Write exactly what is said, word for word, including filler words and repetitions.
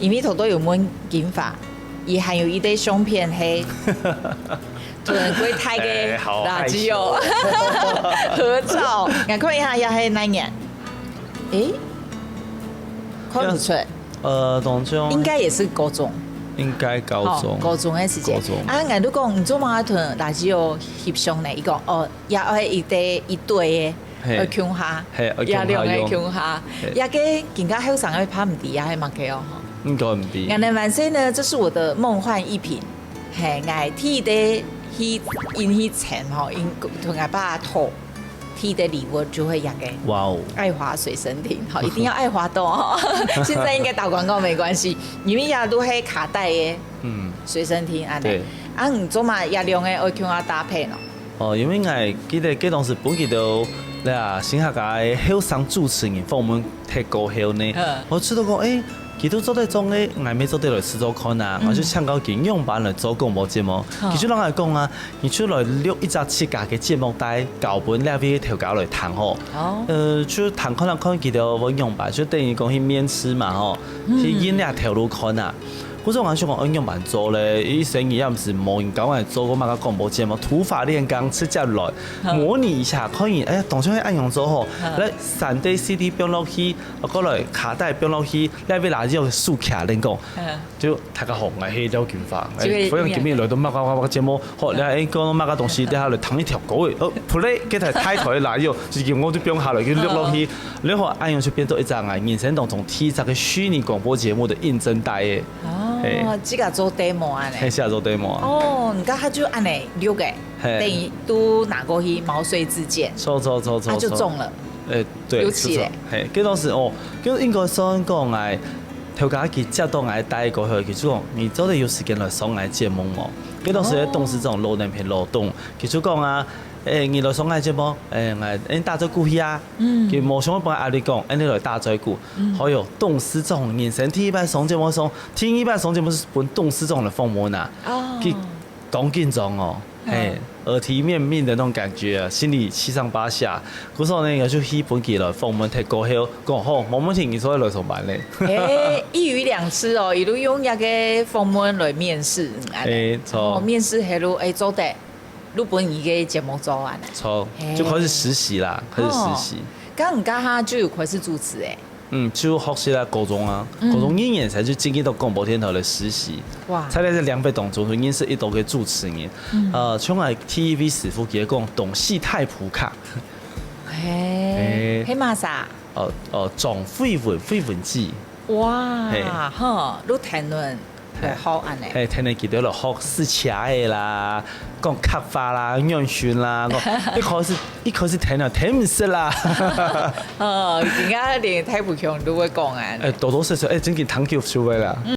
因為頭頭有問金華，佢還有一堆相片係同佢大个哎，好害羞。垃圾哦合照。𠊎看一下，也係哪年？誒，看不出。呃，當中應該也是高中。應該高中。哦，高中的時間。高中。啊，𠊎都講，你做麼个同垃圾哦翕相呢？佢講，哦，也愛一堆一堆的。 嘿。愛共下，嘿，愛共下用。也兩个共下，嘿。也个更加後生个怕毋知也係麼个哦，吼。應該毋知。𠊎个萬歲呢，這是我的夢幻一品。嘿，𠊎第一个去，因去尋吼，因同𠊎爸討，第一个禮物就係這个。哇哦。愛華隨身聽，吼，一定要愛華到哦。現在應該打廣告沒關係，因為也都係卡帶个，嗯。隨身聽恁呢。對。啊，你做麼个也兩个愛共下搭配呢？ 哦，因為𠊎記得該當時分佢兜，這啊，新客家个後生主持人訪問忒過後呢，嗯。𠊎試著講，誒，佢兜做得做个，𠊎乜做得來試做看啊。嗯。𠊎就請教佢仰般來做廣播節目。嗯。佢就摎𠊎講啊，你就來錄一隻自家个節目帶，交分這位頭家來聽吼。哦。呃，就聽看啊看佢兜會仰般，就等於講去面試嘛吼，嗯。去應這頭路看啊。 故所𠊎想講，哎，仰般做咧？一生人也毋係無人教𠊎做過麼个廣播節目，土法煉鋼，直接來嗯。模擬一下，看人，哎，當像係恁樣做吼。嗯。來，三D、四D放落去，啊，過來卡帶放落去，來，為了要手卡恁講。嗯。就大家好，𠊎係廖金華，哎，就會歡迎今日來到麼个麼个麼个節目，好，來，哎，講麼个東西，等下來彈一條歌，哎，哦，play，這台大台个radio，直接我就放下來，就錄落去，嗯。然後恁樣就變做一隻𠊎人生當中第一隻个虛擬廣播節目个應徵帶个。 哦，嘿。自家做demo恁呢。嘿，自家做demo啊。哦，你看佢就恁呢錄个，嘿。等於都拿過去毛遂自薦。著，著，著，著，啊，就中了。著。誒，對，有起咧。就中。嘿，該當時哦，就應該算講哎，頭家佢接到𠊎帶過去，佢就講，你做得有時間來上𠊎節目無？該當時个董事長羅能平羅董，佢就講啊，誒，你來上𠊎節目，誒，𠊎，誒，打嘴鼓去啊。嗯。佢無想要分壓力講，誒，你來打嘴鼓。嗯。還有董事長人生第一擺上節目上， 第二擺上節目係分董事長來訪問啊。哦。佢當緊張哦，嗯。嘿，耳提面命的那種感覺啊，心裡七上八下。故所呢，𠊎就去分佢來訪問忒過後，講好，無問題，你就來上班咧。誒，一魚兩吃哦，一路用這个訪問來面試，嗯，恁呢。誒，著。哦，面試係路，誒，做得，路分佢个節目做恁呢。著，嘿。就開始實習啦，開始實習。哦，該你該下就有開始主持誒。 嗯，就學習啦，高中啊，嗯。高中一年生就進入到廣播電台來實習。哇。在這兩位當中，就認識一多个主持人。嗯。呃，像𠊎第一位師傅，佢講東西太普卡。嘿，嘿。係麼儕？哦，哦，張慧文，慧文姐。哇，嘿。吼，你聽論 來學恁呢。嘿，聽佢兜來學駛車仔啦，講客話啦，軟訓啦，講一開始，一開始聽啊，聽毋識啦。哦，人家連大埔腔都會講啊。誒，多多少少，誒，真經聽久就會啦。